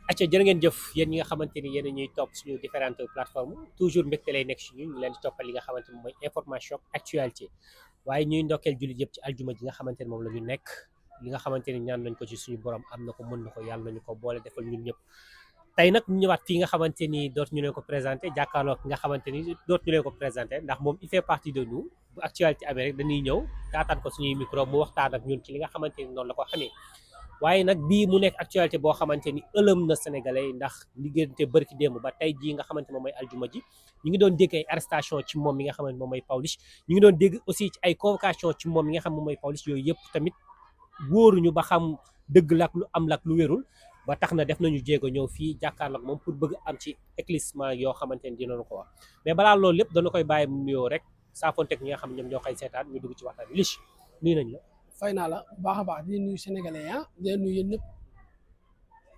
acca jërë ngeen jëf yéen ñi nga xamante ni yéen ñuy topp suñu différentes plateformes toujours mbégte lay nekk si ñun ñu leen di toppal li nga xamante ni mooy information actualité waaye ñuy ndokkeel jullit yëpp ci aljuma ji nga xamante ni moom la ñu nekk li nga xamante ni ñaan nañ ko ci suñu borom am na ko mën na ko yàlla nañu ko boole defal ñun ñëpp tey nag ñu ñëwaat fii nga xamante ni dootu ñu leen ko présenté jàkkaarloo ki nga xamante ni dootu ñu leen ko présenté ndax moom il fait partie de nous bu actualité amee rek dañuy ñëw taataan ko suñuy micro mu waxtaan ak ñun ci li nga xamante ni noonu la ko xamee waaye nag bii mu nekk actualité boo xamante ni ëlëm na sénégalais yi ndax diggante bërki démb ba tey jii nga xamante moom mooy aljuma ji ñu ngi doon dégg ay arrestation ci moom mi nga xamante moom mooy Pawlish ñu ngi doon dégg aussi ci ay convocation ci moom mi nga xam moom mooy Pawlish yooyu yëpp tamit wóoruñu ba xam dëgg lak lu am lak lu wérul ba tax na def nañu jéego ñëw fii jàkkaarloog moom pour bëgg am ci éclaircissement yoo xamante ni dinañu ko wax mais balaa loolu lépp dana koy bàyyi mu nuyoo rek saafonteeg ñi nga xam ne ñoom ñoo koy seetaan ñu dugg ci waxtaan bi Lich nuyu nañ la. fay naa la bu baax a baax di nuyu sénégalais di nuyu yéen ñëpp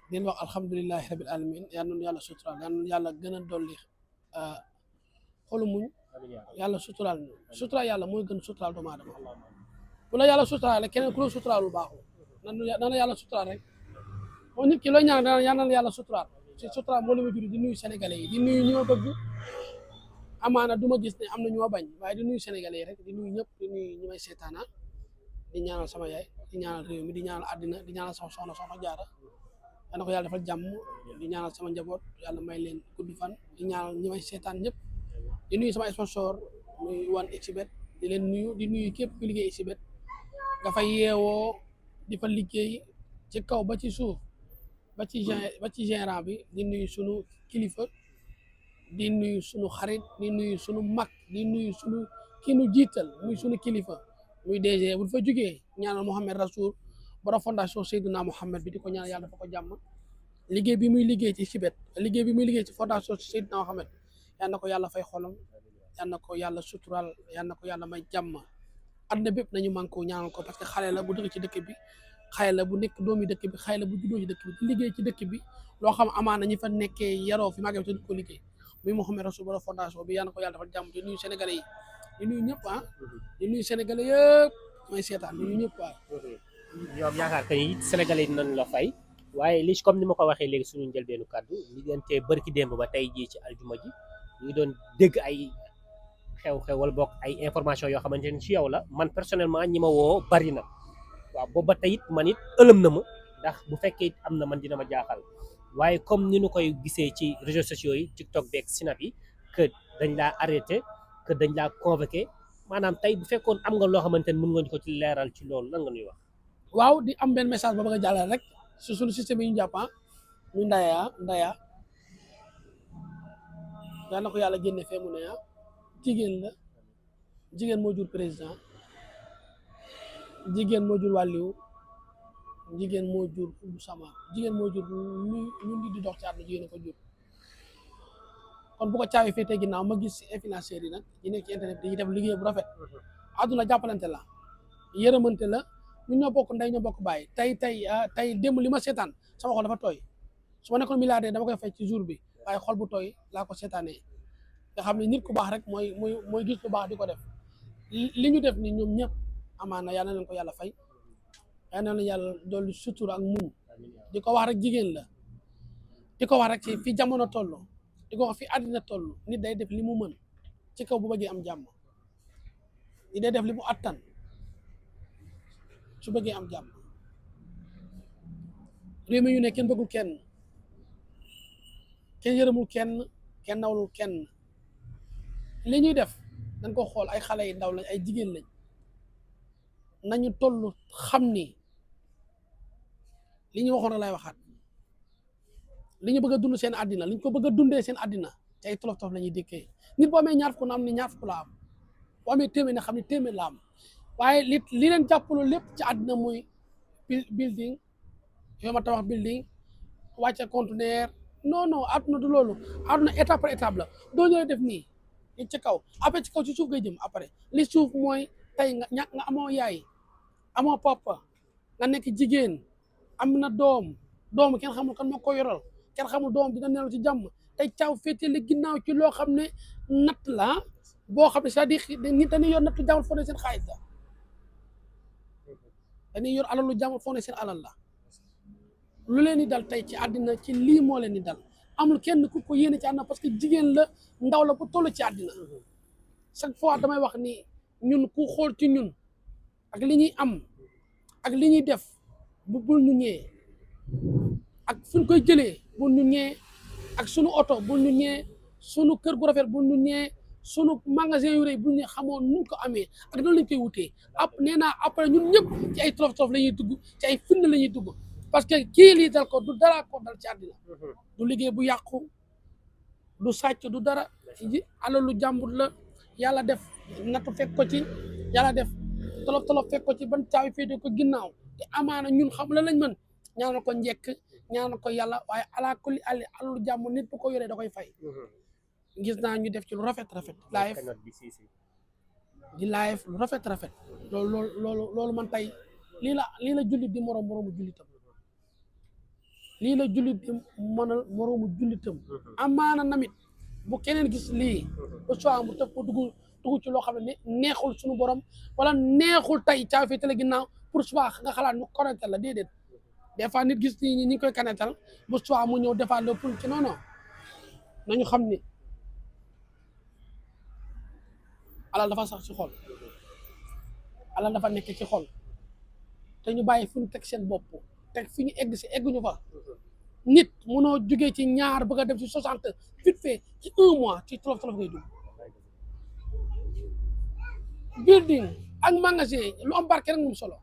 di leen wax alhamdulilahi rabil alamin yal na yàlla suturaal yal na yàlla gën a dolli xolu muñ yàlla suturaal ñu suturaal yàlla mooy gën suturaal doomu aadama bu la yàlla suturaal rek keneen ku la suturaalul baaxul nana yàlla suturaal rek moo nit ki looy ñaan dana yal na yàlla suturaal si suturaal moo li ma juri di nuyu sénégalais yi di nuyu ñi ma bëgg amaana du ma gis ne am na ñu ma bañ waaye di nuyu sénégalais yi rek di nuyu ñëpp di nuyu ñi may seetaana di ñaanal sama yaay di ñaanal réew mi di ñaanal àddina di ñaanal sama soxna jaara yal na ko yàlla defal jàmm di ñaanal sama njaboot yàlla may leen gudd fan di ñaanal ñi may seetaan ñëpp di nuyu sama sponsor muy 1xBet di leen nuyu di nuyu képp ku liggéey xBet nga fa yeewoo di fa liggéey ci kaw ba ci suuf ba ci gérant bi di nuyu sunu kilifa di nuyu sunu xarit di nuyu sunu mag di nuyu sunu ki nu jiital muy sunu kilifa muy DG bu fa jógee ñaanal Mohamed Rasoul borom fondation Seydina Mohamed bi di ko ñaanal yàlla dafa ko jàmm liggéey bi muy liggéey ci xBet liggéey bi muy liggéey ci fondation Seydina Mohamed yal na ko yàlla fay xolam yal na ko yàlla sutural yal na ko yàlla may jàmm àdduna bépp nañu man ko ñaanal ko parce que xale la bu dëkk ci dëkk bi xale la bu nekk doomi dëkk bi xale la bu juddoo ci dëkk bi di liggéey ci dëkk bi loo xam amaana ñi fa nekkee yaroo fi màggee te di ko liggéey muy Mohamed Rasoul borom fondation bi yal na ko yàlla dafa jàmm di nuyu sénégalais yi di nuyu ñëpp di nuyu sénégalais yëpp may seetaan di nuyu ñëpp ñoom yaakaar que ni sénégalais yi nañ la fay waaye Lich comme ni ma ko waxee léegi suñu njëlbeenu kàddu diggante bërki démb ba tey jii ci aljuma ji ñu ngi doon dégg ay xew-xew wala bokk ay information yoo xamante ni ci yow la man personnellement ñi ma woo bari na waaw boobu ba tey it man it ëlëm na ma ndax bu fekkee it am na man dina ma jaaxal waaye comme ni ñu koy gisee ci réseaux sociaux yi TikTok beeg Snap yi que dañ laa arrêté que dañ laa convoqué maanaam tey bu fekkoon am nga loo xamante ni mën nga ñu ko ci leeral ci loolu lan nga ñuy wax. waaw di am benn message ba bëgg a jàllale rek su suñu système yi ñu jàpp ñu ndaya yal na ko yàlla génne fee mu ne jigéen la jigéen moo jur président jigéen moo jur wàlliwu jigéen moo jur bu sama jigéen moo jur ñu ngi di dox ci àdduna jigéen a ko jur kon bu ko caawi féetee ginnaaw ma gis influenceurs yi nag yi nekk ci internet yi def liggéey bu rafet àdduna jàppalante la yërëmante la ñun ñoo bokk ndey ñoo bokk bàyyi tey démb li ma seetaan sama xol dafa tooy su ma nekkoon milliardaire dama koy fay ci jour bi waaye xol bu tooy laa ko seetaanee nga xam ne nit ku baax rek mooy gis lu baax di ko def li ñu def ni ñoom ñëpp amaana yal na leen ko yàlla fay yal na leen yàlla dolli sutura ak muñ di ko wax rek jigéen la di ko wax rek ci fi jamono toll di ko wax fi àddina toll nit day def li mu mën ci kaw bu bëggee am jàmm nit day def li mu attan su bëggee am jàmm réew mi ñu ne kenn bëggul kenn yërëmul kenn nawlul kenn li ñuy def dañ ko xool ay xale yi ndaw lañ ay jigéen lañ nañu toll xam ni li ñu waxoon lay waxaat li ñu bëgg a dund seen àddina li ñu ko bëgg a dundee seen àddina te ay tolof tolof la ñuy dikkee nit boo amee ñaar fukk na am ni ñaar fukk la am boo amee téeméer na xam ne téeméer la am waaye li leen jàppaloo lépp ci àddina muy building yow ma tabax building wàcce conteneur non àdduna du loolu àdduna étape par étape la doo ñëwee def nii li ci kaw après ci kaw ci suuf ngay jëm après li suuf mooy tey nga amoo yaay amoo papa nga nekk jigéen am na doom kenn xamul kan moo ko yoral kenn xamul doom dina nelaw ci jàmm tey caaw féetee ginnaaw ci loo xam ne natt la boo xam ne c'est-à-dire nit dañuy yor nattu jàmbur foo ne seen xaalis la dañuy yor alalu jàmbur foo ne seen alal la lu leen di dal tey ci àddina ci lii moo leen di dal amul kenn ku ko yéene ci àddina parce que jigéen la ndaw la bu toll ci àddina chaque fois damay wax ni ñun ku xool ci ñun ak li ñuy am ak li ñuy def bul ñu ñëwee ak fuñ koy jëlee bul ñu ñëwee ak sunu oto bul ñu ñëwee sunu kër gu rafet bul ñu ñëwee sunu magasin yu rëy bul ñu xamoon nuñ ko amee ak nan lañ koy wutee nee naa après ñun ñëpp ci ay tolof tolof la ñuy dugg ci ay fitna la ñuy dugg parce que kii lii dal ko du dara ko dal ci àddina du liggéey bu yàqu du sàcc du dara alalu jàmbur la yàlla def nattu fekk ko ci yàlla def tolof tolof fekk ko ci ban caawi féete ko ginnaaw te amaana ñun xam la lañ mën ñaanal ko njekk ñaanal ko yàlla waaye ala kulli ali alalu jàmbur nit bu ko yoree da koy fay gis naa ñu def ci lu rafet live di live lu rafet loolu man tey lii la jullit di moroomu jullitam lii la jullit di mënal moroomu jullitam amaana namit bu keneen gis lii ba soi mu tëb ko dugg ci loo xam ne neexul suñu borom wala neexul tey caaw fii tele ginnaaw pour soi nga xalaat ñu correcté la déedéet des fois nit gis ñi ngi koy kanetal bu soi mu ñëw defaat le pour ci non nañu xam ni alal dafa sax ci xol alal dafa nekk ci xol te ñu bàyyi fu ñu teg seen bopp teg fi ñu egg si egguñu fa nit munoo jugee ci ñaar bëgg a dem ci 60 vite fait ci 1 mois ci tolof ngay dugg building ak magasin lu am barke rek moom solo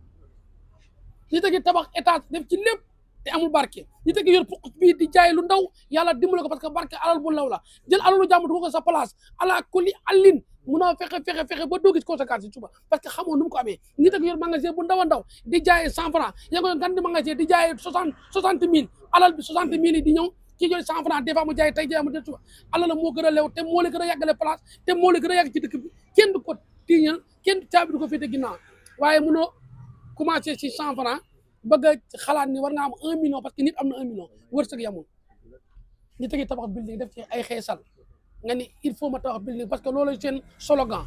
ñi tegi tabax étage def ci lépp te amul barke ñi tegi yor puq bii di jaay lu ndaw yàlla dimbale ko parce que barke alal bu law la jël alalu jàmm du ko sa place ala kulli allin munoo fexe ba doo gis conséquence yi suba parce que xamoo nu mu ko amee ñi tegi yor magasin bu ndaw a ndaw di jaayee 100 francs yaa ngi gan di magasin di jaayee 60 000 alal bi 60 000 yi di ñëw kii jël 100 francs des fois mu jaay tey jaay mu del suba alal la moo gën a lew te moo la gën a yàggale place te moo la gën a yàgg ci dëkk bi kenn du ko tiiñal kenn caabi du ko féete ginnaaw waaye munoo commencé ci 100 francs bëgg a xalaat ni war nga am 1 million parce que nit am na 1 million wërsëg yamul ñu tegi tabax building def ci ay xeesal nga ni il faut ma tabax building parce que loolu seen slogan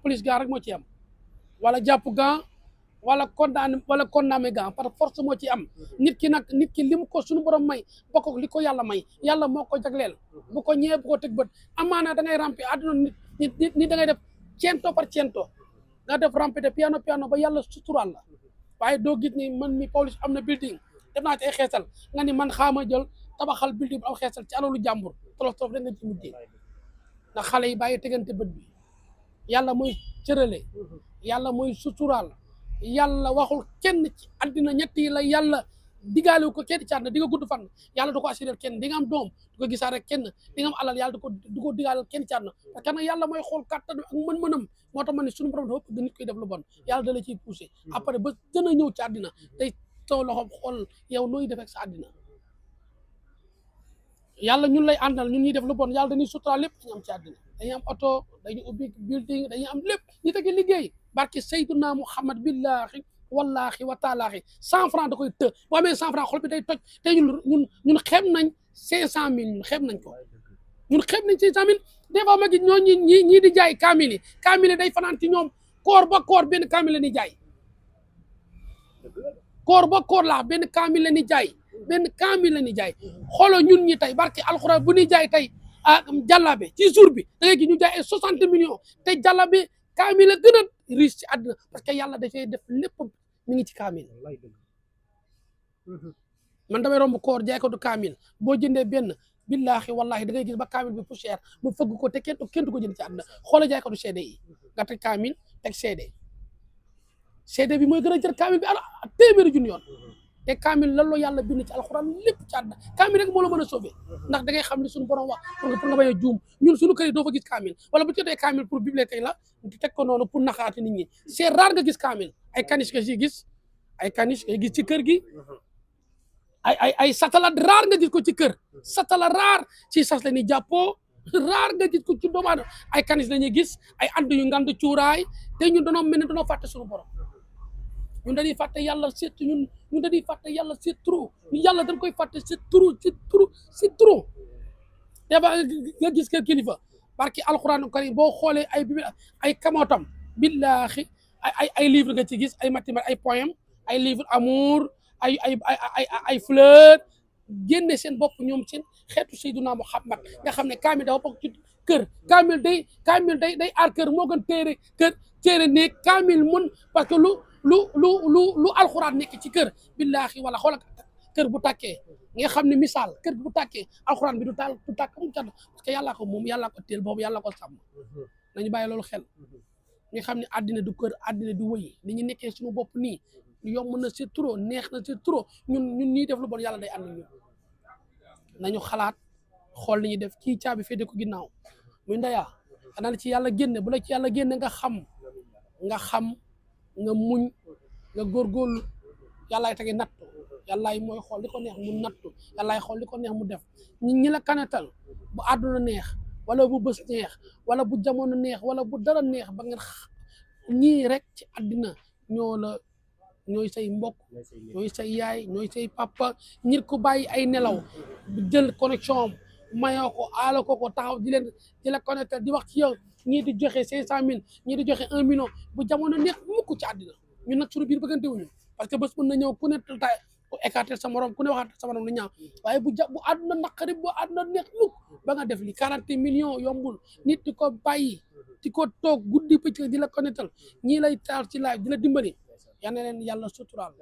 police gant rek moo ci am wala jàpp gant wala condamné gant par force moo ci am nit ki li mu ko suñu borom may bokk li ko yàlla may yàlla moo ko jagleel bu ko ñëwee bu ko teg bët amaana da ngay rampe àdduna nit da ngay def cento par cento nga def rampe de piano ba yàlla suturaal la waaye doo gis ni man mi Pawlish am na building def naa ci ay xeesal nga ni man xaama jël tabaxal building bu am xeesal ci alalu jàmbur tolof da nga ci mujjee ndax xale yi bàyyi tegante bët bi yàlla mooy cërale yàlla mooy suturaal yàlla waxul kenn ci àddina ñett yi la yàlla digaale ko kenn ci àddina di nga gudd fan yàlla du ko assuré kenn di nga am doom du ko gisaa rek kenn di nga am alal yàlla du ko digaale kenn ci àddina parce que nag yàlla mooy xool kàttan ak mën-mënam moo tax ma ne suñu borom dafa bëgg nit koy def lu bon yàlla da la ciy poussé après ba gën a ñëw ci àddina day taw loxoom xool yow nooy def ak sa àddina yàlla ñun lay àndal ñun ñuy def lu bon yàlla dañuy suturaal lépp dañu am ci àddina dañuy am oto dañuy ubbi building dañuy am lépp ñu tegi liggéey barke Seydina Muhammad billahi wallahi wa taalaahi 100 francs da koy të boo amee 100 francs xol bi day toj te ñun xeeb nañ 500 000 ñun xeeb nañ ko ñun xeeb nañ 500 000 des fois ma gis ñoo ñii di jaay kaamil yi day fanaan ci ñoom koor ba koor benn kaamil la ni jaay koor ba koor laa benn kaamil la ni jaay xooloo ñun ñi tey barke alxuraan bu ñuy jaay tey jàllabe ci jour bi da ngay gis ñu jaay ay 60 millions te jàllabe kaamil la gën a riche ci àdduna parce que yàlla dafay def lépp mi ngi ci kaamil man damay romb koor jaay ko du kaamil boo jëndee benn billahi wallahi da ngay gis ba kaamil bi poussière mu fëgg ko te kenn du ko jënd ci àdduna xoola jaay ko du CD yi nga teg kaamil teg CD bi mooy gën a jër kaamil bi téeméeri junni yoon te kaamil lan la yàlla bind ci alxuraan lépp ci àdduna kaamil rek moo la mën a sauver ndax da ngay xam ne suñu borom wax pour nga bañ a juum ñun suñu kër yi doo fa gis kaamil wala bu jotee kaamil pour bibliothèque la teg ko noonu pour naxaati nit ñi c'est rare nga gis kaamil ay caniche nga gis ci kër gi ay satala rare nga gis ko ci kër satala rare ci sas la ni jàppoo rare nga gis ko ci doomu aadama ay caniche la ñuy gis ay and yu ngand cuuraay te ñun danoo mel ne danoo fàtte suñu borom ñun dañuy fàtte yàlla c'est ñun dañuy fàtte yàlla c'est trop yàlla dañ koy fàtte c'est trop dafa nga gis kër kilifa barki alxuraan karim boo xoolee ay kamootam billaahi ay livre nga ci gis ay mathématiques ay poème ay livre amour ay fleur génne seen bopp ñoom seen xeetu Seydina Muhammad nga xam ne kaamil dafa bokk ci kër kaamil day aar kër moo gën téere néeg kaamil mun parce que lu alxuraan nekk ci kër billaahi wala xoolal kër bu tàkkee nga xam ne misaal kër bu tàkkee alxuraan bi du tàkk mu cat parce que yàllaa ko moom yàllaa ko teel boobu yàllaa ko sàmm nañu bàyyi loolu xel ñu xam ne àddina du kër àddina du wëy ni ñu nekkee suñu bopp nii yomb na c'est trop neex na c'est trop ñun ñuy def lu bon yàlla day ànd ñun nañu xalaat xool li ñuy def kii caabi féete ko ginnaaw muy ndeyaa xanaa la ci yàlla génne bu la ci yàlla génne nga xam nga muñ nga góorgóorlu yàllaay tege nattu yàllaay mooy xool li ko neex mu nattu yàllaay xool li ko neex mu def ñi la kanetal bu àdduna neex wala bu bés neex wala bu jamono neex wala bu dara neex ba ngeen ñii rek ci àddina ñooy say mbokk ñooy say yaay ñooy say papa nit ku bàyyi ay nelaw jël connexion am mayoo ko aala ko taxaw di la connecté di wax ci yow ñii di joxe 500 000 ñii di joxe 1 million bu jamono neex mukk ci àddina ñun nag suñu biir bëggante wuñu parce que bés mën na ñëw ku ne tay ku écarté sa morom ku ne waxaat sa morom lu ñaaw waaye bu àdduna naqari bu àdduna neex mukk ba nga def li 40 millions yombul nit di ko bàyyi di ko toog guddi bëccëg di la connectal ñii lay taal ci live di la dimbali yal na leen yàlla suturaal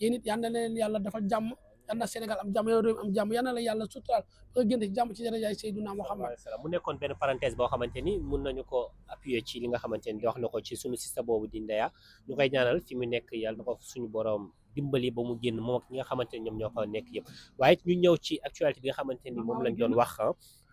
yéen it yal na leen yàlla dafa jàmm yal na Sénégal am jàmm yow réew am jàmm yal na la yàlla suturaal ba génn ci jàmm ci darajaay Seydina Muhammad mu nekkoon benn parenthèse boo xamante ni mun nañu ko appuyer ci li nga xamante ni wax na ko ci suñu système boobu di Ndeya ñu koy ñaanal fi mu nekk yàlla na ko suñu borom dimbali ba mu génn moom ak ñi nga xamante ni ñoom ñoo ko nekk yëpp waaye ñu ñëw ci actualité bi nga xamante ni moom lañ doon wax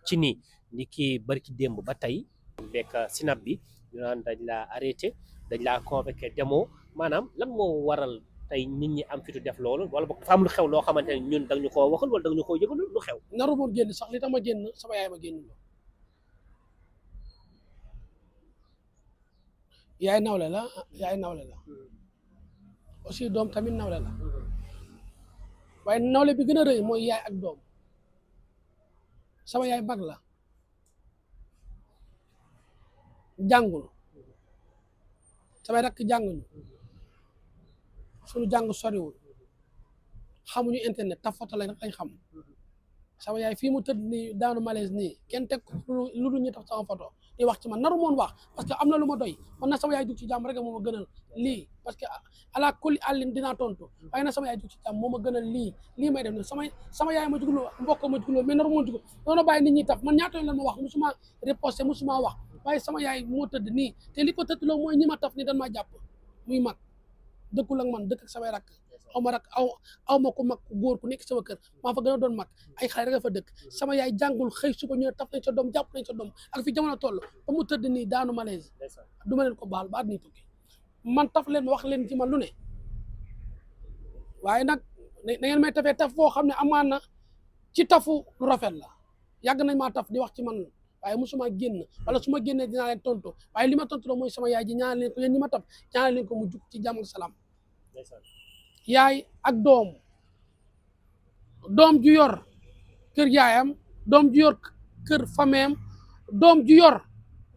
ci ni ki bari ci démb ba tey bekk sinap bi ñu naan dañ laa arrêté dañ laa convoqué demoo maanaam lan moo waral tey nit ñi am fitu def loolu wala boog dafa am lu xew loo xamante ne ñun da ñu koo waxal wala da ñu koo yëgal lu xew. naru moon génn sax li tax ma génn sama yaay ma génn loo yaay nawle la aussi doom tamit nawle la waaye nawle bi gën a rëy mooy yaay ak doom sama yaay mag la jàngul samay rakk jànguñu suñu jàng soriwul xamuñu internet taf foto lañ xam sama yaay fii mu tëdd nii daanu malaise nii kenn teg lu dul ñu taf sama photo di wax ci man naru moon wax parce que am na lu ma doy man na sama yaay jug ci jàmm rek moo ma gënal lii parce que ala kulli àllin dinaa tontu waaye na sama yaay jug ci jàmm moo ma gënal lii may def ne sama yaay ma jugloo mbokk ma jugloo mais naru moon juglo doona bàyyi nit ñi taf man ñaata yoon lan ma wax musuma riposté musuma wax waaye sama yaay moo tëdd nii te li ko tëdd loo mooy ñi ma taf ni dañ maa jàpp muy mag dëkkul ak man dëkk ak samay rakk aw ma ko mag góor ku nekk sama kër maa fa gën a doon mag ay xale rek a fa dëkk sama yaay jàngul xëy suba ñëw taf nañ sa doom jàpp nañ sa doom ak fi jamono toll ba mu tëdd nii daanu malaise du ma leen ko baal ba at nii tukki man taf leen wax leen ci man lu ne waaye nag na ngeen may tafee taf foo xam ne amaan na ci tafu lu rafet la yàgg nañ maa taf di wax ci man waaye musuma génn wala su ma génnee dinaa leen tontu waaye li ma tontu la mooy sama yaay ji ñaanal leen ko yéen ñi ma taf ñaanal leen ko mu jug ci jàmm ak salaam yaay ak doom ju yor kër yaayam doom ju yor kër fameem doom ju yor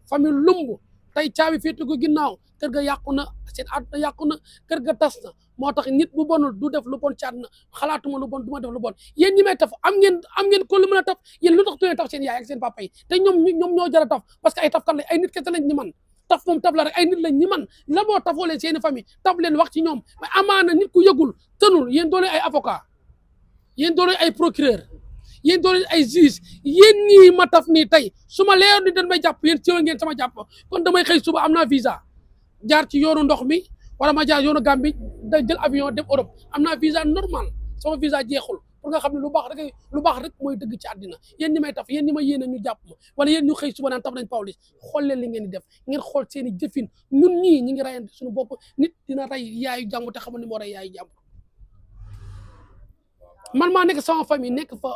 famille lumb tey caabi féete ko ginnaaw kër ga yàqu na seen àdduna yàqu na kër ga tas na moo tax nit bu bonul du def lu bon ci àdduna xalaatuma lu bon du ma def lu bon yéen ñi may taf am ngeen ko lu mën a taf yéen lu tax tuye taf seen yaay ak seen papa yi te ñoom ñoo jar a taf parce que ay taf kan lañ ay nit kese lañ ñi man taf moom taf la rek ay nit lañ ñi man la moo tafoo leen seeni famille taf leen wax ci ñoom mais amaana nit ku yëgul tënul yéen doole ay avocat yéen doole ay procureur yéen doole ay juge yéen ñii ma taf nii tey su ma leer ni dañ may jàpp yéen siwa ngeen sama jàpp kon damay xëy suba am naa visa jaar ci yoonu ndox mi wala ma jaar yoonu Gambie da jël avion dem Europe am naa visa normal sama visa jeexul pour nga xam ne lu baax rek mooy dëgg ci àddina yéen ñi may taf yéen ñi ma yéene ñu jàpp ma wala yéen ñu xëy suba naan taf nañ Pawlish xool leen li ngeen di def ngeen xool seen i jëfin ñun ñii ñi ngi rayante suñu bopp nit dina rey yaayu jàmm te xamul ni moo rey yaayu jàmm man maa nekk sama famille nekk fa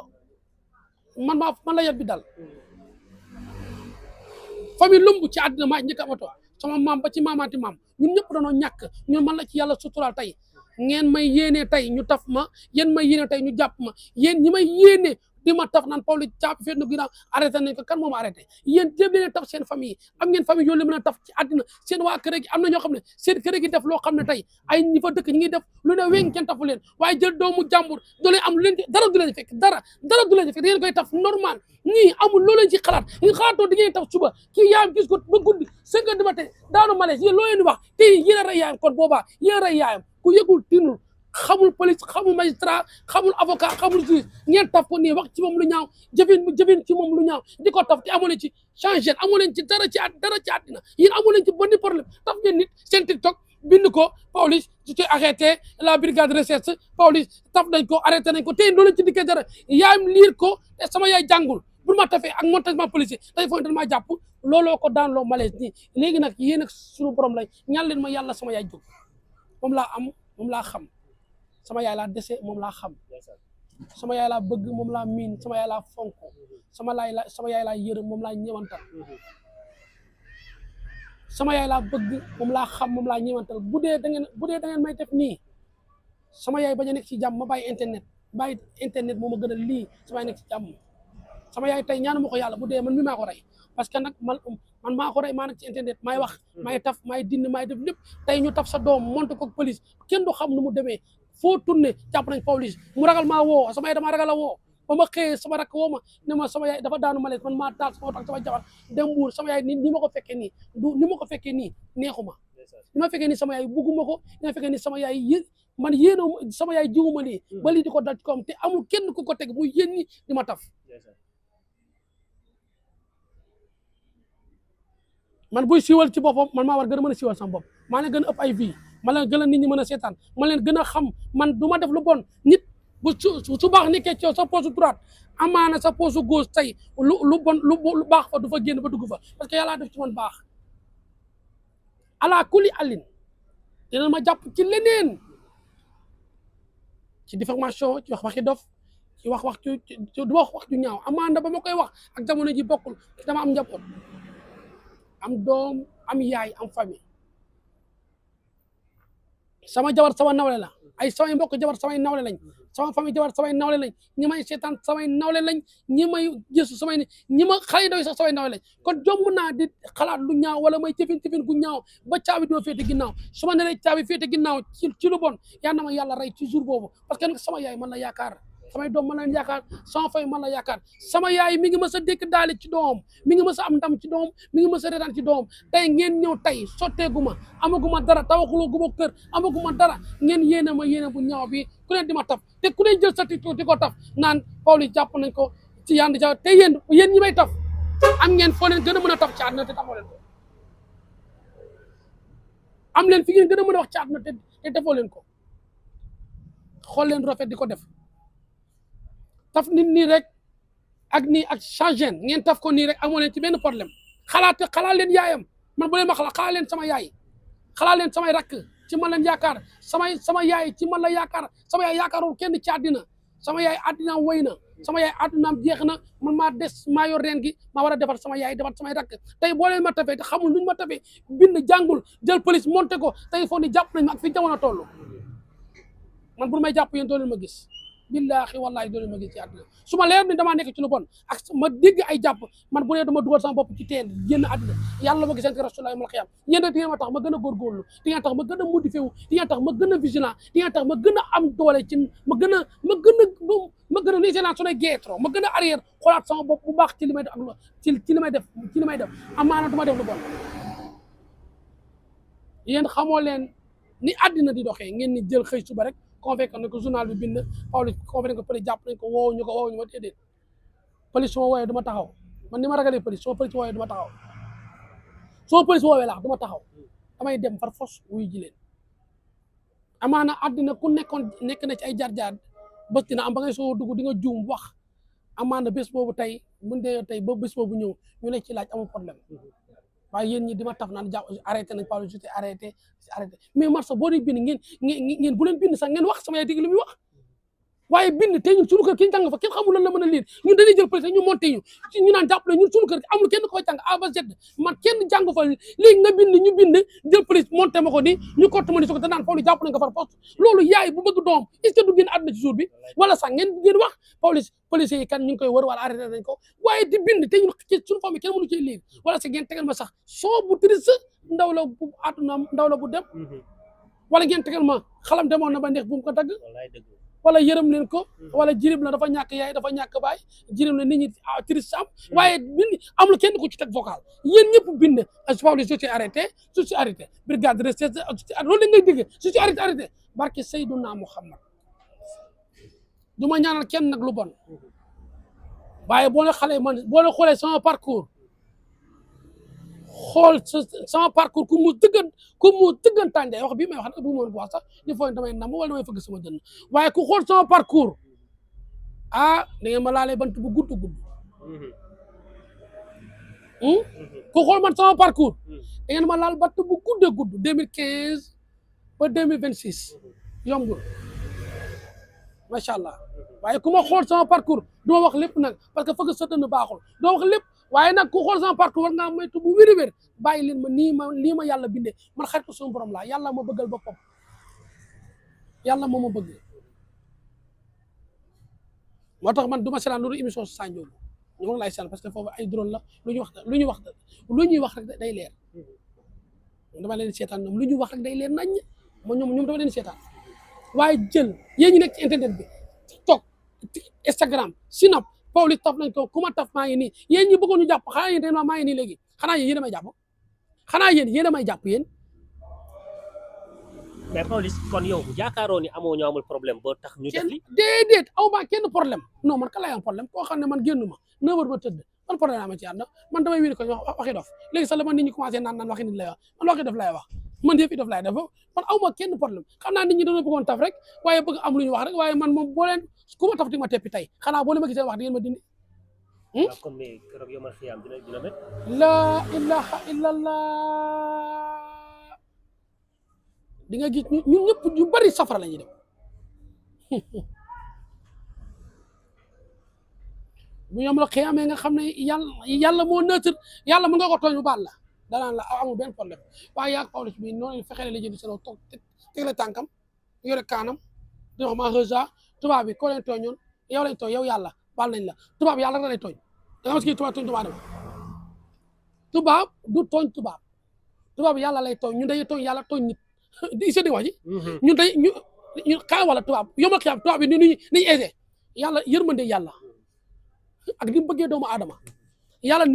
man la yat bi dal famille lumb ci àddina maa njëkk amato sama maam ba ci maamaati maam ñun ñëpp dañoo ñàkk ñun man la ci yàlla suturaal tey ngeen may yéene tey ñu taf ma yéen may yéene tey ñu jàpp ma yéen ñi may yéene di ma taf naan Pawlish caabi feet na ginnaaw arrêté nañ ko kan moo ma arrêté yéen jéem leen taf seen famille am ngeen famille yoo leen mën a taf ci àddina seen waa kër gi am na ñoo xam ne seen kër gi def loo xam ne tey ay ñi fa dëkk ñi ngi def lu ne wéng kenn tafu leen waaye jël doomu jàmbur du leen am lu leen dara du leen fekk dara du leen fekk da ngeen koy taf normal ñii amul loo leen ci xalaat ñu xalaatoo di ngeen taf suba kii yaayam gis ko ba guddi 5 heures du matin daanu malaise yéen loo leen di wax tey yéen a rey yaayam kon boobaa yéen a rey yaayam ku yëgul tinul xamul police xamul magistrat xamul avocat xamul juge ngeen taf ko nii wax ci moom lu ñaaw jëfin ci moom lu ñaaw di ko taf te amoo leen ci changé amoo leen ci dara ci àddina yéen amoo leen ci benn problème taf ngeen nit seen TikTok bind ko Pawlish su ci arrêté la brigade de recherche Pawlish taf nañ ko arrêté nañ ko tey doo leen ci dikkee dara yaayam liir ko te sama yaay jàngul bu ma tafee ak montage policier dañ foog ne maa jàpp looloo ko daan loo malaise nii léegi nag yéen ak suñu borom lay ñaan leen ma yàlla sama yaay jóg moom laa am moom laa xam sama yaay laa dese moom laa xam sama yaay laa bëgg moom laa miin sama yaay laa fonk sama yaay laa yërëm moom laa ñewantal sama yaay laa bëgg moom laa xam moom laa ñewantal bu dee da ngeen may def nii sama yaay bañ a nekk ci jàmm ma bàyyi internet moo ma gën a lii sama yaay nekk ci jàmm sama yaay tey ñaanu ma ko yàlla bu dee man mi maa ko rey parce que nag man maa ko rey maa nekk ci internet maay wax maay taf maay dindi maay def lépp tey ñu taf sa doom monte ko police kenn du xam nu mu demee foo tourné jàpp nañ Pawlish mu ragal maa woo sama yaay dama ragal a woo ba ma xëyee sama rakk woo ma ne ma sama yaay dafa daanu malaise man maa taal sama oto ak sama jabar dem Mbuur sama yaay ni ma ko fekkee nii ni ma ko fekkee nii neexuma ni ma fekkee nii sama yaay bugguma ko ni ma fekkee nii sama yaay man yéena sama yaay jiwuma lii ba lii di ko dal ci kawam te amul kenn ku ko teg muy yéen ñi di ma taf man buy siiwal ci boppam man maa war gën a mën a siiwal sama bopp maa leen gën a ëpp ay vie ma leen gën a nit ñi mën a seetaan ma leen gën a xam man du ma def lu bon nit bu su baax nekkee ci sa poche droite amaana sa poche gauche tey lu bon lu baax fa du fa génn ba dugg fa parce que yàlla def ci man baax ala kuli alin dina ma jàpp ci leneen ci diffamation ci wax waxi dof ci wax du wax ju ñaaw amaana ba ma koy wax ak jamono ji bokkul dama am njaboot am doom am yaay am famille sama jabar sama nawle la ay samay mbokk jabar samay nawle lañ sama famille jabar samay nawle lañ ñi may seetaan samay nawle lañ ñi may gëstu ñi ma xale yi doy sax samay nawle lañ kon jomb naa di xalaat lu ñaaw wala may jëfin gu ñaaw ba caabi doo féete ginnaaw su ma nee caabi féete ginnaaw ci lu bon yaa na ma yàlla rey ci jour boobu parce que nag sama yaay man la yaakaar samay doom man la yaakaar sama fay man la yaakaar sama yaay mi ngi mës a dékk daale ci doom mi ngi mës a am ndam ci doom mi ngi mës a reetaan ci doom tey ngeen ñëw tey sotteeguma amaguma dara tawaxuloo guma kër amaguma dara ngeen yéene ma yéene bu ñaaw bi ku leen di ma taf te ku leen jël sa TikTok di ko taf naan Pawlish jàpp nañ ko ci yand ja te yéen ñi may taf am ngeen foo leen gën a mën a taf ci àdduna te tafoo leen ko am leen fi ngeen gën a mën a wax ci àdduna te defoo leen ko xool leen rafet di ko def taf nit nii rek ak nii ak changé ngeen taf ko nii rek amoo leen ci benn problème xalaat leen yaayam man bu leen ma xalaat leen sama yaay xalaat leen samay rakk ci man leen yaakaar sama yaay ci man la yaakaar sama yaay yaakaarul kenn ci àddina sama yaay àddinaam wéy na sama yaay àddinaam jeex na man maa des maa yor reen gi maa war a defar sama yaay defar samay rakk tey boo leen ma tafee te xamul luñ ma tafee bind jàngul jël police monté ko tey foog ni jàpp nañ ma ak fi jamono toll man bu may jàpp yéen doo leen ma gis billaahi wallaahi doo leen ma gis ci àddina su ma leer ni damaa nekk ci lu bon ak ma dégg ay jàpp man bu dee dama dugal sama bopp ci teen génn àddina yàlla ma gisante rasulullah mal xiyam yéen di ngeen ma tax ma gën a góorgóorlu di ngeen tax ma gën a modifié wu di ngeen tax ma gën a vigilant di ngeen tax ma gën a am doole ci ma gën a li seenaan su ne geetro ma gën a arrière xoolaat sama bopp bu baax ci li may def ak ci li may def amaana du ma def lu bon yéen xamoo leen ni àddina di doxee ngeen ni jël xëy suba rek convaincre ne ko journal bi bind Pawlish convaincre ko police jàpp nañ ko woowu ñu ma déedéet police su ma wooyee du ma taxaw man ni ma ragalee police su ma police wooyee du ma taxaw su ma police woowee laax du ma taxaw damay dem par force wuy ji leen amaana àddina ku nekk na ci ay jaar-jaar bés dina am ba ngay soo dugg di nga juum wax amaana bés boobu tey buñ dee tey ba bés boobu ñëw ñu ne ci laaj amul problème waaye yéen ñi di ma taf naan jàpp arrêté nañ Pawlish juste arrêté mais marsa boo dee bind ngeen bu leen bind sax ngeen wax sama yaay dégg lu muy wax waaye bind te ñun suñu kër ki jàng fa kenn xamul lan la mën a liir ñun dañuy jël police ñu monté ñu naan jàppale ñun suñu kër amul kenn ko fa jàng A ba Z man kenn jàng fa léegi nga bind ñu bind jël police monté ma ko ni ñu kott ma ni ko te naan Pawlish jàpp nañ ko far poste loolu yaay bu bëgg doom est-ce que du génn àdduna ci jour bi wala sax ngeen wax Pawlish police yi kan ñu ngi koy wër wala arrêté nañ ko waaye di bind te ñun suñu famille kenn mënu cee liir wala si ngeen tegal ma sax soo bu triste ndaw la bu àdduna ndaw la bu dem wala ngeen tegal ma xalam demoon na ba neex bu mu ko dagg wala yërëm leen ko wala jirim la dafa ñàkk yaay dafa ñàkk baay jirim la nit ñi triste am waaye bind amul kenn ku ci teg vocal yéen ñëpp bind Pawlish je suis arrêté brigade de recherche loolu la ngay dégg je suis arrêté barke Seydouna Muhammad du ma ñaanal kenn nag lu bon waaye boo la xoolee sama parcours xool sama parcours ku mu dëggantaan day wax bii may wax nag bu ma wax sax ñu foog damay nam wala damay fëgg sama dënn waaye ku xool sama parcours da ngeen ma laalee bant bu gudd ku xool man sama parcours da ngeen ma laal bant bu gudd 2015 ba 2026 yombul macha allah waaye ku ma xool sama parcours du ma wax lépp nag parce que fëgg sa dënn baaxul doo wax lépp waaye nag ku xool sama parcours war ngaa moytu bu wér bàyyi leen ma lii ma yàlla bindee man xaritu suñu borom laa yàlla ma bëggal boppam yàlla moo ma bëgg moo tax man du ma seetaan loolu émission Sa Ndiogou ñu ngi lay seetaan parce que foofu ay drôle la lu ñuy wax rek day leer dama leen seetaan ñoom lu ñuy wax rek day leer nañ ñoom dama leen seetaan waaye jël yéen ñi nekk ci internet bi TikTok Instagram Snap Pawlish taf nañ ko ku ma taf maa ngi nii yéen ñi bëggoon ñu jàpp xanaa yéen maa ngi nii léegi xanaa yéen a may jàpp xanaa yéen a may jàpp yéen. mais Pawlish kon yow yaakaaroo ni amoo ñu amul problème boo tax ñu def li déedéet aw ma kenn problème non man ka lay am problème koo xam ne man génn ma 9 heures ba tëdd man problème ama ci ànd man damay wéri ko waxi dof léegi sax la man nit ñi commencé naan waxi nit lay wax man waxi dof lay wax man yëf yi dof lay def man aw ma kenn problème xam naa nit ñi dañoo bëggoon taf rek waaye bëgg am lu ñu wax rek waaye man moom boo leen ku ma taf di ma teppi tey xanaa boo leen ma gisee wax di ngeen ma dindi kon mais keroog yomal xiyaam dina met la ilaha illallah di nga gis ñun ñëpp ñu bari safara la ñuy dem bu ñoom la xiyaamee nga xam ne yàlla moo neutre yàlla mën nga ko tooñ bu baal la danaan la amul benn problème waaye yaa Pawlish bi noonu fexee la jënd seen toog tegle tànkam yore kaanam di wax ma xësa tubaab bi koo leen tooñoon yow lañ tooñ yow yàlla baal nañ la tubaab yàlla da lay tooñ da nga mas kii tubaab tooñ tubaab dama tubaab du tooñ tubaab yàlla lay tooñ ñun dañuy tooñ yàlla tooñ nit di se di wax ji ñun day ñu xaa wala tubaab yomal xiyaam tubaab bi ni aisé yàlla yërmande yàlla ak ni mu bëggee doomu aadama yàlla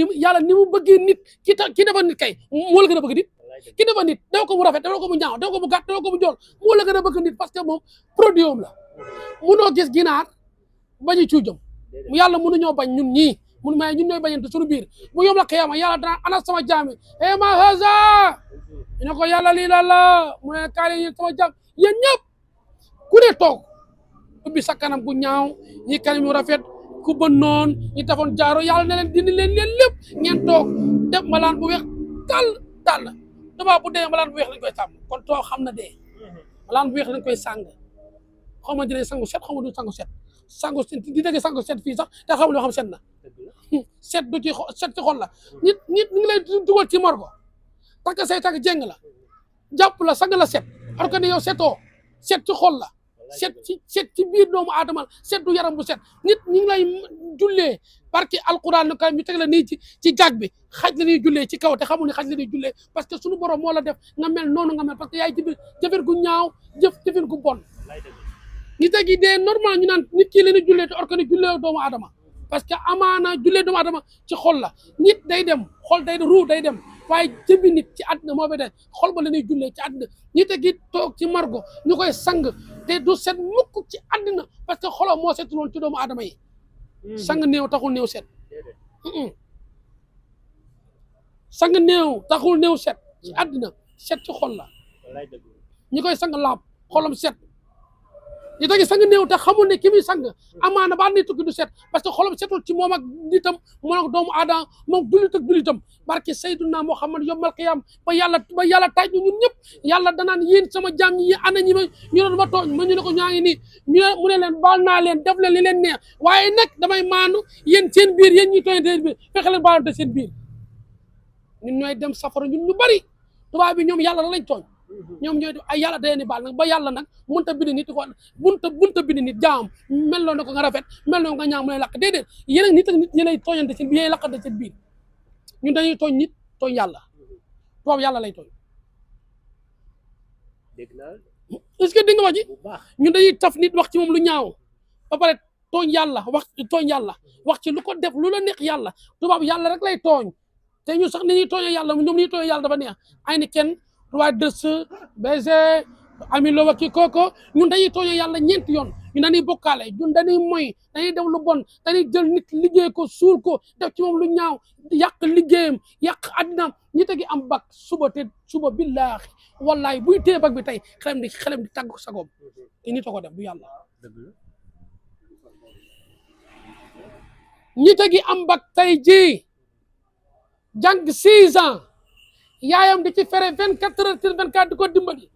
ni mu bëggee nit ki dafa nit kay moo la gën a bëgg nit ki dafa nit dafa ko mu rafet dafa ko mu ñaaw dafa ko mu gàtt dafa ko mu jool moo la gën a bëgg nit parce que moom produit am la munoo gis ginaar bañu cuujam yàlla mënuñoo bañ ñun ñii mun may ñun ñooy bañante suñu biir bu yom la xiyaama yàlla dana ana sama jaami ma haza ñu ne ko yàlla lii la mu ne kaale yi sama jaam yéen ñëpp ku ne toog ubbi sa kanam ku ñaaw ñi kanam yu rafet ku ba noon ñi defoon jaaro yàlla ne leen dindi leen lépp ngeen toog def malaan bu weex tàll tubaab bu dee malaan bu weex lañ koy sàmm kon toog xam na dee malaan bu weex lañ koy sàng xaw ma dinañ sangu set xaw ma du sangu set di dégg sangu set fii sax te xamul yoo xam set na set du ci set ci xol la nit ñi ngi lay dugal ci morgo takk say takk jéng la jàpp la sang la set alors que ne yow setoo set ci xol la set ci biir doomu aadama set du yaram bu set nit ñi ngi lay jullee barki alquran na kay ñu teg la nii ci jaag bi xaj la ñuy jullee ci kaw te xamul ne xaj la ñuy jullee parce que suñu borom moo la def nga mel noonu nga mel parce que yaay jëfin gu ñaaw jëfin gu bon nit ak yi dee normal ñu naan nit kii leen di jullee te organise jullee doomu aadama parce que amaana jullee doomu aadama ci xol la nit day dem xol day ruu day dem waaye jëmbi nit ci àddina moo bay de xol ba la ñuy jullee ci àddina nit ak yi toog ci margo ñu koy sang te du set mukk ci àddina parce que xoloo moo setul woon ci doomu aadama yi sang néew taxul néew set sang néew taxul néew set ci àddina set ci xol la ñi koy sang laab xolam set ñu tegi sang néew te xamul ne ki muy sang amaana ba ni tukki du set parce que xolam setul ci moom ak nitam moom ak doomu aadama moom dulit ak dulitam barke Seydina Muhammad yombal qiyam ba yàlla taaj ñu ñun ñëpp yàlla danaan yéen sama jaam ñi ana ñi ma ñu doon ma tooñ ma ñu ne ko ñaa ngi nii mu ne leen baal naa leen def leen li leen neex waaye nag damay maanu yéen seen biir yéen ñuy tooñ seen biir fexe leen baalante seen biir ñun ñooy dem safara ñun ñu bari tubaab bi ñoom yàlla la lañ tooñ ñoom ñooy ay yàlla day ni baal nag ba yàlla nag munta bind nit ko bunta bind nit jaam mel loo na ko nga rafet mel loo nga ñaaw mu lay lakk déedéet yéen ak nit ak nit ñi lay tooñante seen biir yéen lakkante seen biir ñun dañuy tooñ nit tooñ yàlla tubaab yàlla lay tooñ dégg naa est-ce que dégg nga wax ji bu baax ñun dañuy taf nit wax ci moom lu ñaaw ba pare tooñ yàlla wax ci lu ko def lu la neex yàlla tubaab yàlla rek lay tooñ te ñu sax ni ñuy tooñee yàlla ñoom ni ñuy tooñee yàlla dafa neex ay ni kenn roi dës baiser ami lo wa kii kooko ñun dañuy tooñee yàlla ñeenti yoon ñun dañuy bokkaale ñun dañuy moy dañuy def lu bon dañuy jël nit liggéey ko suul ko def ci moom lu ñaaw yàq liggéeyam yàq àddinaam ñi tegi am bak suba billaahi wallaahi buy téye bak bi tey xelam di tàggu sagoom te nit a ko def du yàlla ñi tegi am bak tey ji jàng 6 ans yaayam di ci fere 24 heures sur 24 di ko dimbali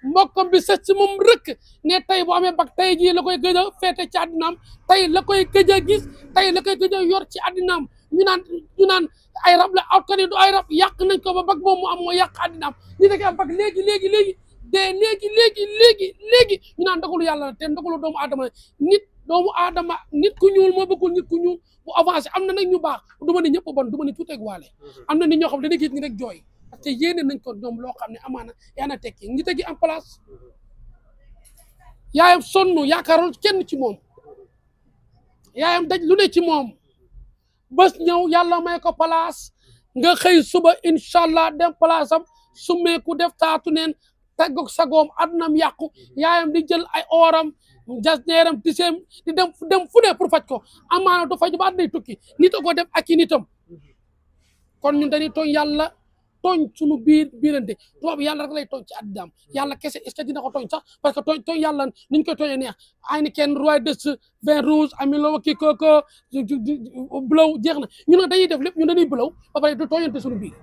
mbokkam bi sës ci moom rëkk ne tey bu amee bak tey jii la koy gëj a feete ci àddinaam tey la koy gëj a gis tey la koy gëj a yor ci àddinaam ñu naan ay rab la aw kani du ay rab yàq nañ ko ba bak boobu mu am moo yàq àddinaam ñi da am bak léegi dee léegi ñu naan ndogalu yàlla te ndogalu doomu aadama nit ku ñuul moo bëggul nit ku ñuul bu avancé am na nag ñu baax du ma ne ñëpp bon du ma ne tuuti ak waale am na nit ñoo xam ne dañuy gis ni rek jooy parce que yéene nañ ko ñoom loo xam ne amaana yaa na tekki ñi tegi en place yaayam sonn yaakaarul kenn ci moom yaayam daj lu ne ci moom bés ñëw yàlla may ko place nga xëy suba incha allah dem place am summeeku def taatu neen tàggoog sagoom adunam yàqu yaayam di jël ay oram jas neeram tiseem di dem fu ne pour faj ko amaana du faj ba day tukki nit a ko def ak i nitam kon ñun dañuy tooñ yàlla tooñ suñu biirante tubaab yàlla rek lay tooñ ci àddinaam yàlla kese est-ce que dina ko tooñ sax parce que tooñ yàlla niñ koy tooñee neex ay ni kenn roi de vin rouge ami lo kii kooko blow jeex na ñun nag dañuy def lépp ñun dañuy blow ba pare du tooñante suñu biir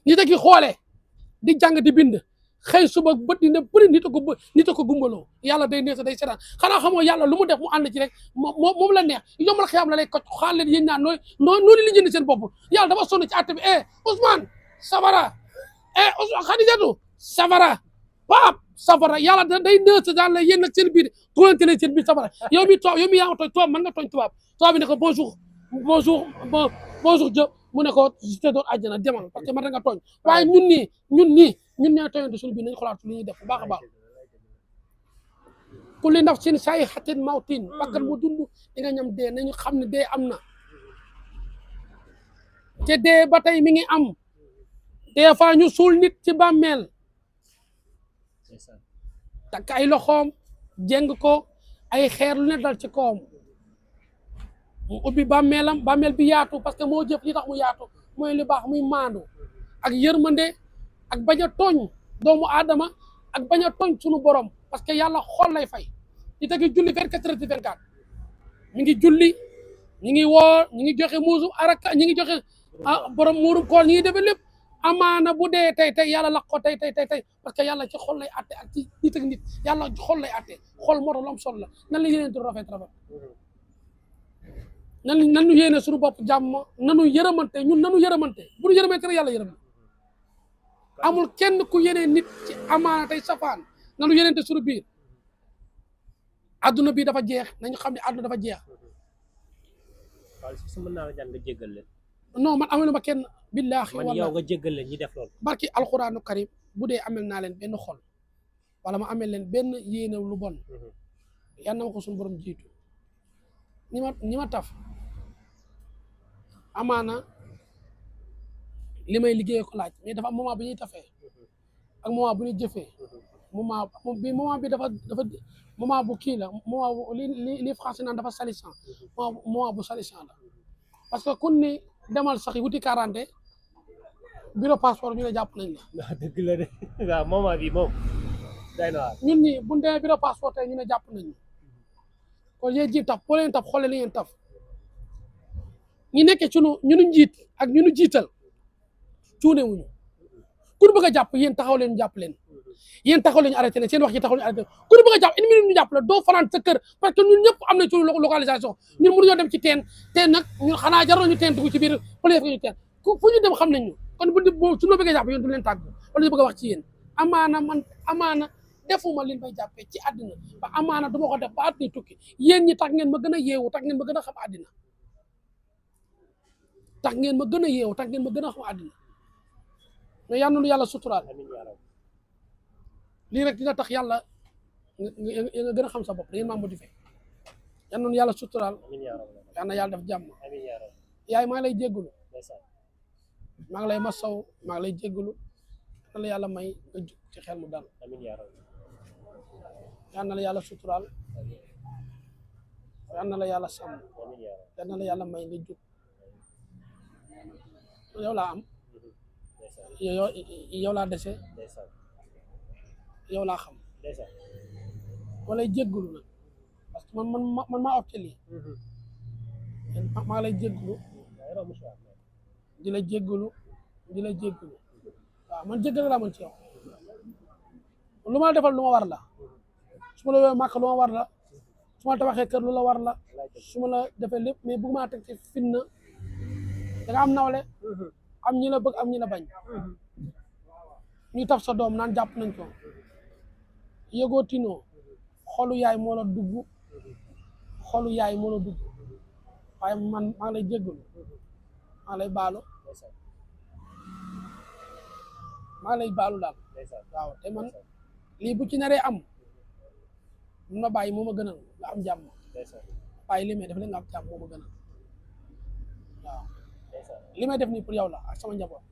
ñi tegi xoole di jàng di bind xëy suba bët dina bëri nit a ko gumbaloo yàlla day neex day seetaan xanaa xamoo yàlla lu mu def mu ànd ci rek moom la neex yombal xiyaam la lay ko xaal leen yéen ñaan noonu li jënd seen bopp yàlla dafa sonn ci àtte bi Ousmane safara Ousmane Khadijatu safara Pape safara yàlla day neex daal la yéen nag seen biir tuwante leen seen biir safara yow mi yaa ma tooñ tubaab mën nga tooñ tubaab bi ne ko bonjour Dieu mu ne ko te doon àjjana demal parce que man nga tooñ waaye ñun ñooy tooñante suñu biir nañ xolaat li ñuy def bu baax a baax kulli nafsin zaa'iqatul mawtin bakkan bu dund di nga ñam dee nañu xam ne dee am na te dee ba tey mi ngi am des fois ñu suul nit ci bàmmeel takk ay loxoom jéng ko ay xeer lu ne dal ci kawam mu ubbi bàmmeel bi yaatu parce que moo jëf li tax mu yaatu mooy li baax muy maandu ak yërmande ak bañ a tooñ doomu aadama ak bañ a tooñ sunu borom parce que yàlla xool lay fay di tegi julli 24 heures sur 24 mi ngi julli ñi ngi woor ñi ngi joxe muusu araka ñi ngi joxe borom muurum koor ñi ngi defee lépp amaana bu dee tey yàlla laq ko tey parce que yàlla ci xol lay atte ak ci nit ak nit yàlla ci xol lay atte xol moo tax lu am solo la nan la yéneen tu rafet nanu yéene suñu bopp jàmm nanu yërëmante ñun nanu yërëmante bu ñu yërëmante rek yàlla yërëm amul kenn ku yéene nit ci amaana tey safaan nanu yéneente suñu biir adduna bi dafa jeex nañu xam ne adduna dafa jeex waaw si mën naa la jàng nga jéggal leen non man amelu ma kenn billaahi man yow nga jéggal leen ñi def loolu barki alxuraanu karim bu dee amel naa leen benn xol wala ma amel leen benn yéene lu bon yal na ma ko suñu borom jiitu ñi ma taf amaana li may liggéey ko laaj mais dafa am moment bi ñuy tafee ak moment bu ñuy jëfee moment bi dafa moment bu kii la moment bu li français naan dafa salissant moment bu salissant la parce que kun ni demal sax wuti 40 bureau passeport ñu ne jàpp nañ la dëgg la de waaw moment bi moom ñun ñi bu ñu demee bureau passeport tey ñu ne jàpp nañu kon yéen ji taf boo leen taf xoole li ngeen taf ñi nekkee ci ñu njiit ak ñu jiital cuune wuñu ku ñu bëgg a jàpp yéen taxaw leen jàpp leen yéen taxaw leen arrêté leen seen wax yi taxaw leen arrêté ku ñu bëgg a jàpp une minute ñu jàpp la doo fanaan sa kër parce que ñun ñëpp am nañ ci localisation ñun mënuñoo dem ci teen nag ñun xanaa jaroon ñu teen dugg ci biir pële ñu teen fu ñu dem xam nañ ñu kon bu suñu bëggee jàpp yéen du leen tàggu wala ñu bëgg a wax ci yéen amaana defuma leen bay jàppee ci àddina ba amaana du ma ko def ba àddina tukki yéen ñi tax ngeen ma gën a yeewu tax ngeen ma gën a xam àddina tax ngeen ma gën a yeewu tax ngeen ma gën a xam àddina mais yal na nu yàlla suturaal lii rek dina tax yàlla nga gën a xam sa bopp da ngeen maa modifié yal na nu yàlla suturaal yal na yàlla def jàmm yaay maa ngi lay jéggulu maa ngi lay masaw maa ngi lay jéggulu yal na la yàlla may nga jug ci xel mu dal yal na la yàlla suturaal yal na la yàlla sàmm yal na la yàlla may nga jug yow laa am yow laa dese yow laa xam wala jéggulu nag parce que man maa opté lii maa lay jéggulu di la jéggulu waaw man jéggal laa man ci yow lu ma la defal lu ma war la su ma la wéy màkk lu ma war la su ma la tabaxee kër lu la war la su ma la defee lépp mais bëgg maa teg ci fitna da nga am nawle am ñi la bëgg am ñi la bañ ñu taf sa doom naan jàpp nañ ko yëgoo tinoo xolu yaay moo la dugg waaye man maa ngi lay jéggalu maa ngi lay baalu daal waaw te man lii bu ci naree am mun ma bàyyi moo ma gënal nga am jàmm bàyyi li may def la nga am jàmm moo ma gënal waaw li may def nii pour yow la ak sama njaboot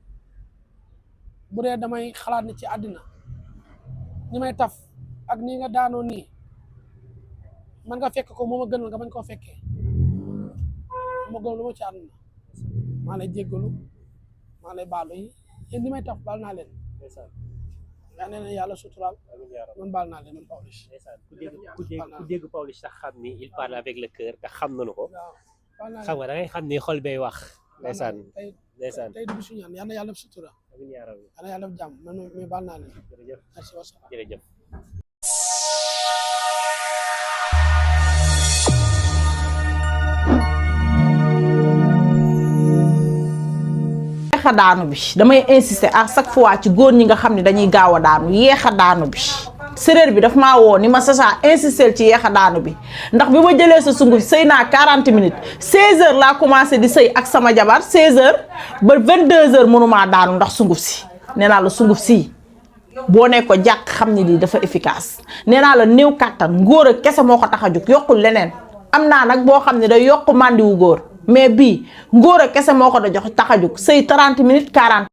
bu dee damay xalaat ne ci àddina ñi may taf ak nii nga daanoo nii man nga fekk ko moo ma gënal nga bañ koo fekkee moo ma gënal lu ma ci àddina maa lay jéggalu maa lay baalu yi yéen ñi may taf baal naa leen yaa nee na yàlla suturaal man baal naa leen man Pawlish ku dégg Pawlish sax xam ni il parle avec le cœur te xam nañu ko xam nga da ngay xam ni xol bay wax ndeysaan tey du bisu ñaan yal na yàlla def sutura yal na yàlla def jàmm man mais baal naa leen merci wasalaam jërëjëf yeexa daanu bi damay insister à chaque fois ci góor ñi nga xam ne dañuy gaaw a daanu yeexa daanu bi séréer bi daf maa woo ni ma Sacha insister ci yeexa daanu bi ndax bi ma jëlee sa sunguf sëy naa 40 minutes 16h laa commencé di sëy ak sama jabar 16h ba 22h mënumaa daanu ndax sunguf si nee naa la sunguf si boo ne ko jàkk xam ni lii dafa efficace nee naa la néew kàttan ngóor a kese moo ko tax a jóg yokkul leneen am naa nag boo xam ne day yokk màndiwu góor mais bii ngóor a kese moo ko da jox tax a jóg sëy 30 minutes 40